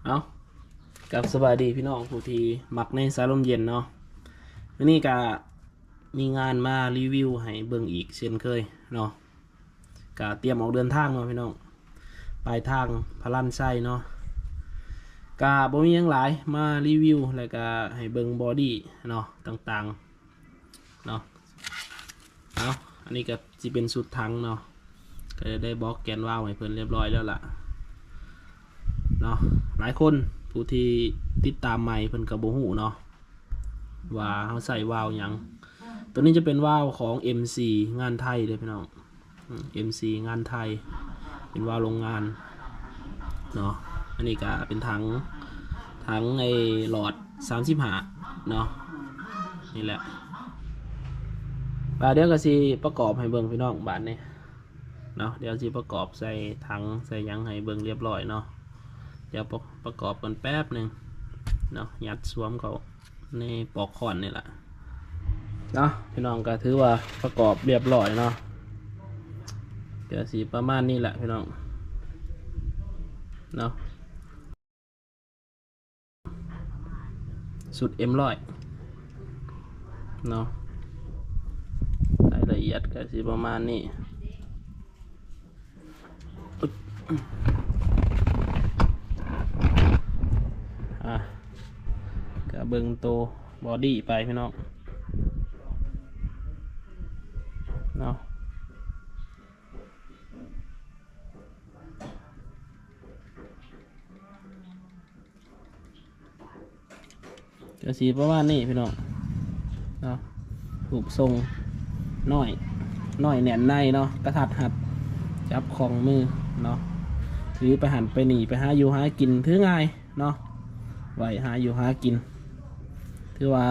ເອົາ ກັບສະບາຍດີພີ່ນ້ອງຜູ້ທີ່ມັກໃນສາຍລົມເຢັນເນາະ. ມື້ນີ້ກະມີງານມາຣີວິວໃຫ້ເບິ່ງອີກເຊັ່ນເຄີຍເນາະ. ກະຕຽມອອກເດີນທາງເນາະພີ່ນ້ອງ, ປາຍທາງພະລານໄຊເນາະ. ກະບໍ່ມີຫຍັງຫຼາຍ, ມາຣີວິວ ແລ້ວກະໃຫ້ເບິ່ງບອດີ້ເນາະ ຕ່າງໆ ເນາະ. ເອົາ ອັນນີ້ກໍຊິເປັນຊຸດຖັງເນາະ, ກໍໄດ້ບອກແກນວາວໃຫ້ເພິ່ນຮຽບຮ້ອຍແລ້ວລະເນາະ. ຫຼາຍຄົນຜູ້ທີ່ຕິດຕາມໃໝ່ເພິ່ນກໍບໍ່ຮູ້ເນາະ ວ່າເຮົາໃຊ້ວາວຫຍັງ. ຕົວນີ້ຈະເປັນວາວຂອງເອັມຊີງານໄທເດີ້ພີ່ນ້ອງ. ອືມ ເອັມຊີງານໄທ ເປັນວາວໂລງງານເນາະ. ອັນນີ້ກະເປັນຖັງ ຖັງໄອ້ຫຼອດສາມສິບຫ້າເນາະ. ນີ້ແຫຼະ ບາດດຽວກະຊິປະກອບໃຫ້ເບິ່ງພີ່ນ້ອງບາດນີ້ເນາະ. ດຽວຊິປະກອບໃສ່ຖັງໃສ່ຫຍັງໃຫ້ເບິ່ງຮຽບຮ້ອຍເນາະ. ດຽວປະ ປະກອບກັນແປັບໜຶ່ງເນາະ, ຍັດຊວມເຂົ້າໃນປອກຄ້ອນນີ້ລະເນາະ. ພີ່ນ້ອງ ກະຖືວ່າປະກອບຮຽບຮ້ອຍເນາະ. ກະຊິປະມານນີ້ແຫຼະພີ່ນ້ອງເນາະ. ຊຸດເອັມຮ້ອຍເນາະ, ລາຍລະອຽດກະຊິປະມານນີ້. ອ່ະ ກະເບິ່ງໂຕບອດີ້ໄປພີ່ນ້ອງເນາະ. ກະຊິປະມານນີ້ພີ່ນ້ອງເນາະ. ຮູບຊົງນ້ອຍ ນ້ອຍແໜ້ນໃນເນາະ, ກະທັດຮັດ ຈັບຄ່ອງມືເນາະ, ຖືໄປຫັ້ນໄປນີ້ ໄປຫາຢູ່ຫາກິນ ຖືງ່າຍເນາະ, ໄວ້ຫາຢູ່ຫາກິນ. ຖືວ່າ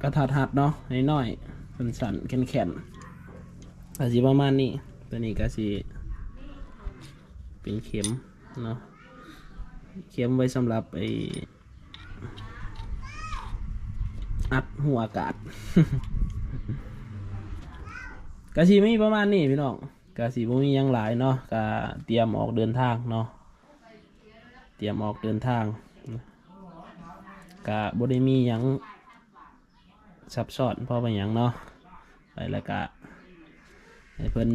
ກະທັດຮັດເນາະ, ນ້ອຍໆ ສັ້ນໆ ແຂນໆ ກະຊິປະມານນີ້. ຕົວນີ້ກະຊິເປັນເຂັມເນາະ, ເຂັມໄວ້ສຳລັບໄອ້ ອັດຮູອາກາດ. ກະຊິມີປະມານນີ້ພີ່ນ້ອງ, ກະຊິບໍ່ມີຫຍັງຫຼາຍເນາະ, ກະຕຽມອອກເດີນທາງເນາະ, ຕຽມອອກເດີນທາງ. ກະບໍ່ໄດ້ມີຫຍັງ ຊັບຊ້ອນພໍປານຫຍັງເນາະ, ໄປແລ້ວກະໃຫ້ເພິ່ນ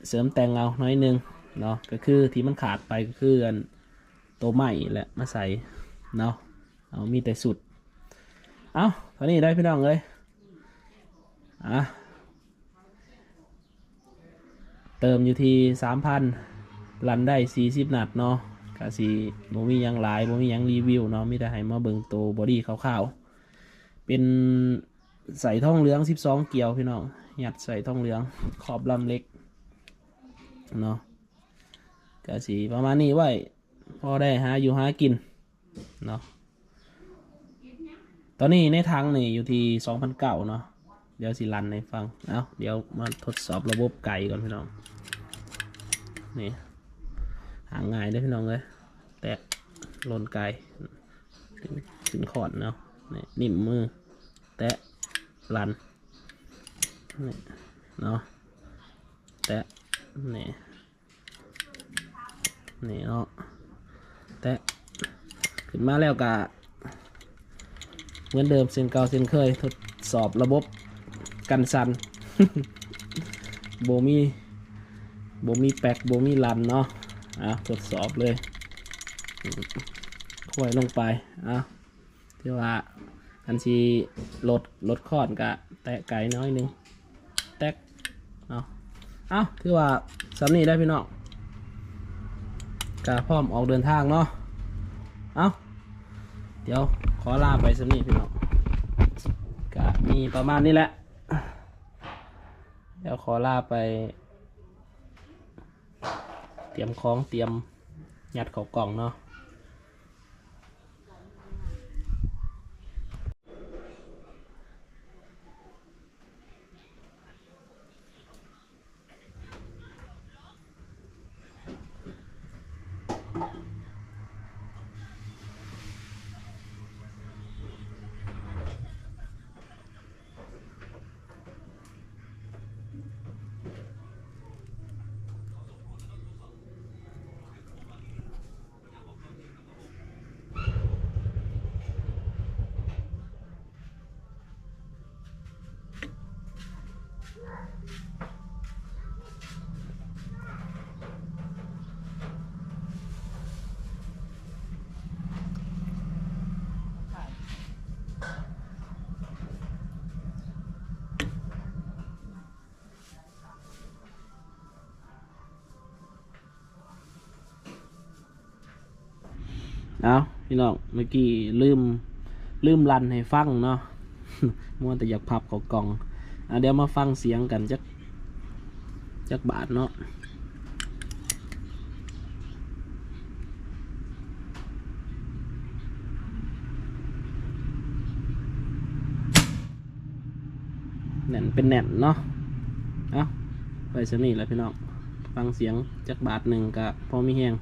ເສີມແຕ່ງເອົາໜ້ອຍໜຶ່ງເນາະ. ກໍຄືທີ່ມັນຂາດໄປກໍຄືອັນໂຕໄມ້ແຫຼະມາໃສ່ເນາະ, ເອົາມີແຕ່ຊຸດ. ເອົາ ເທົ່ານີ້ໄດ້ພີ່ນ້ອງເອີຍ. ອ່ະ ເຕີມຢູ່ທີ່ສາມພັນ ລັນໄດ້ສີ່ສິບນັດເນາະ. ກະຊິບໍ່ມີຫຍັງຫຼາຍ ບໍ່ມີຫຍັງຣີວິວເນາະ, ມີແຕ່ໃຫ້ມາເບິ່ງໂຕບອດີ້ຄ່າວໆ. ເປັນໃສ່ທອງເຫຼືອງສິບສອງກຽວພີ່ນ້ອງ, ຍັດໃສ່ທອງເຫຼືອງຂອບລຳເຫຼັກເນາະ. ກະຊິປະມານນີ້ໄວ້ ພໍໄດ້ຫາຢູ່ຫາກິນເນາະ. ຕອນນີ້ໃນຖັງນີ້ຢູ່ທີ່ສອງພັນເກົ້າເນາະ, ດຽວຊິລັນໃຫ້ຟັງ. ເອົາ ດຽວມາທົດສອບລະບົບໄກກ່ອນພີ່ນ້ອງ. ນີ້ ຫາງ່າຍເດີ້ພີ່ນ້ອງເອີຍ, ແຕະຫຼົ່ນໄກ ຂຶ້ນ ຂຶ້ນຄ້ອນເນາະ. ນີ້ ນິ້ມມື ແຕະ ລັນ ນີ້ເນາະ, ແຕະ ນີ້ ນີ້ເນາະ. ແຕະ ຂຶ້ນມາແລ້ວກະ ເໝືອນເດີມເຊັ່ນເກົ່າເຊັ່ນເຄີຍ, ທົດສອບລະບົບກັນສັ່ນ. ບໍ່ມີ ບໍ່ມີແປັກ ບໍ່ມີລັນເນາະ. ອ່າ ທົດສອບເລີຍ, ຂວາຍລົງໄປ. ອ່າ ຖືວ່າຄັນຊິລົດ ລົດຄ້ອນກະແຕະໄກໜ້ອຍໜຶ່ງ ແຕັກເນາະ. ເອົ້າ ຖືວ່າສ່ຳນີ້ໄດ໋ພີ່ນ້ອງ, ກະພ້ອມອອກເດີນທາງເນາະ. ເອົ້າ ດຽວຂໍລາໄປສ່ຳນີ້ພີ່ນ້ອງ, ກະມີປະມານນີ້ແຫຼະ. ດຽວຂໍລາໄປຕຽມຂອງ ຕຽມຍັດເຂົ້າກ່ອງເນາະ. ເອົາ ພີ່ນ້ອງ ເມື່ອກີ້ລືມ ລືມລັນໃຫ້ຟັງເນາະ ມັວແຕ່ຢາກພັບເຂົ້າກ່ອງ. ອ່າ ດຽວມາຟັງສຽງກັນຈັກ ຈັກບາດເນາະ. ແໜ້ນເປັນແໜ້ນເນາະ. ເອົາ ໄປສ່ຳນີ້ລະພີ່ນ້ອງ ຟັງສຽງຈັກບາດໜຶ່ງກະພໍມີແຮງ.